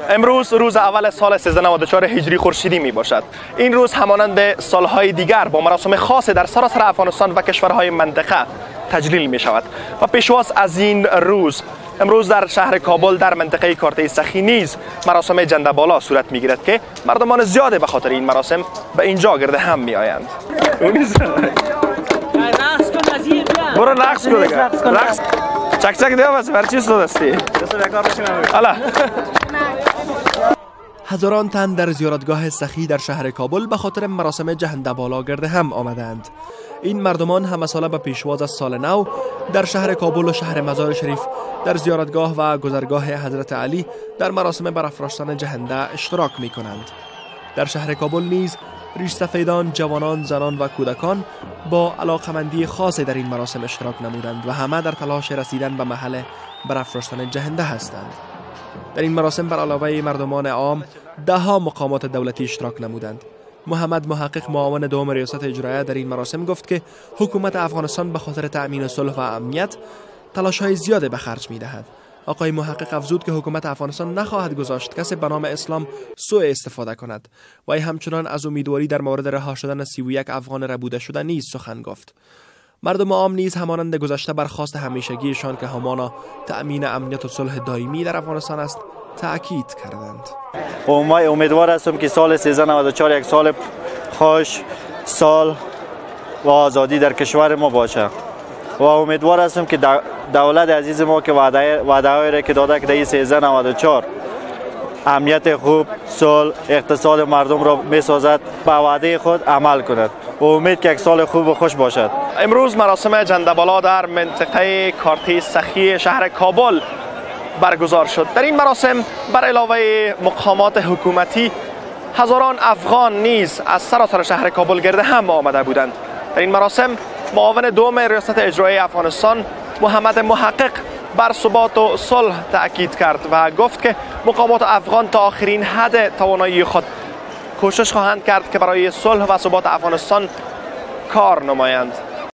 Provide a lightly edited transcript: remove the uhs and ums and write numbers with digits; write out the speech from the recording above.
امروز روز اول سال 1394 هجری خورشیدی می باشد. این روز همانند سالهای دیگر با مراسم خاص در سراسر افغانستان و کشورهای منطقه تجلیل می شود و پیشواز از این روز امروز در شهر کابل در منطقه کارته سخی نیز مراسم جنده بالا صورت می گیرد که مردمان زیاد به خاطر این مراسم به اینجا گرد هم می آیند. برو رقص کن دیگه. رقص چک چک دیگه بس بر چی دستی؟ الا هزاران تن در زیارتگاه سخی در شهر کابل به خاطر مراسم جهنده بالا گرد هم آمدند. این مردمان همه ساله به پیشواز از سال نو در شهر کابل و شهر مزار شریف در زیارتگاه و گذرگاه حضرت علی در مراسم برافراشتن جهنده اشتراک می کنند. در شهر کابل نیز ریش سفیدان، جوانان، زنان و کودکان با علاقمندی خاصی در این مراسم اشتراک نمودند و همه در تلاش رسیدن به محل برافراشتن جهنده هستند. در این مراسم بر علاوه مردمان عام ده ها مقامات دولتی اشتراک نمودند. محمد محقق معاون دوم ریاست اجرایه در این مراسم گفت که حکومت افغانستان به خاطر تأمین صلح و امنیت تلاش‌های زیادی به خرج می‌دهد. آقای محقق افزود که حکومت افغانستان نخواهد گذاشت کسی به نام اسلام سوء استفاده کند و همچنان از امیدواری در مورد رها شدن 31 افغان ربوده شده نیز سخن گفت. مردم عام نیز همانند گذشته بر خواست همیشگیشان که همانا تأمین امنیت و صلح دائمی در افغانستان است تأکید کردند. ما امیدوار هستم که سال 1394 یک سال خوش، سال و آزادی در کشور ما باشه و امیدوار هستم که دولت عزیز ما که وعده را که داده که در 1394 امنیت خوب، صلح، اقتصاد مردم را میسازد، به وعده خود عمل کند و امید که یک سال خوب و خوش باشد. امروز مراسم جنده بالا در منطقه کارته سخی شهر کابل برگزار شد. در این مراسم بر علاوه مقامات حکومتی هزاران افغان نیز از سراسر شهر کابل گرد هم آمده بودند. در این مراسم معاون دوم ریاست اجرایی افغانستان محمد محقق بر ثبات و صلح تأکید کرد و گفت که مقامات افغان تا آخرین حد توانایی خود کوشش خواهند کرد که برای صلح و ثبات افغانستان کار نمایند.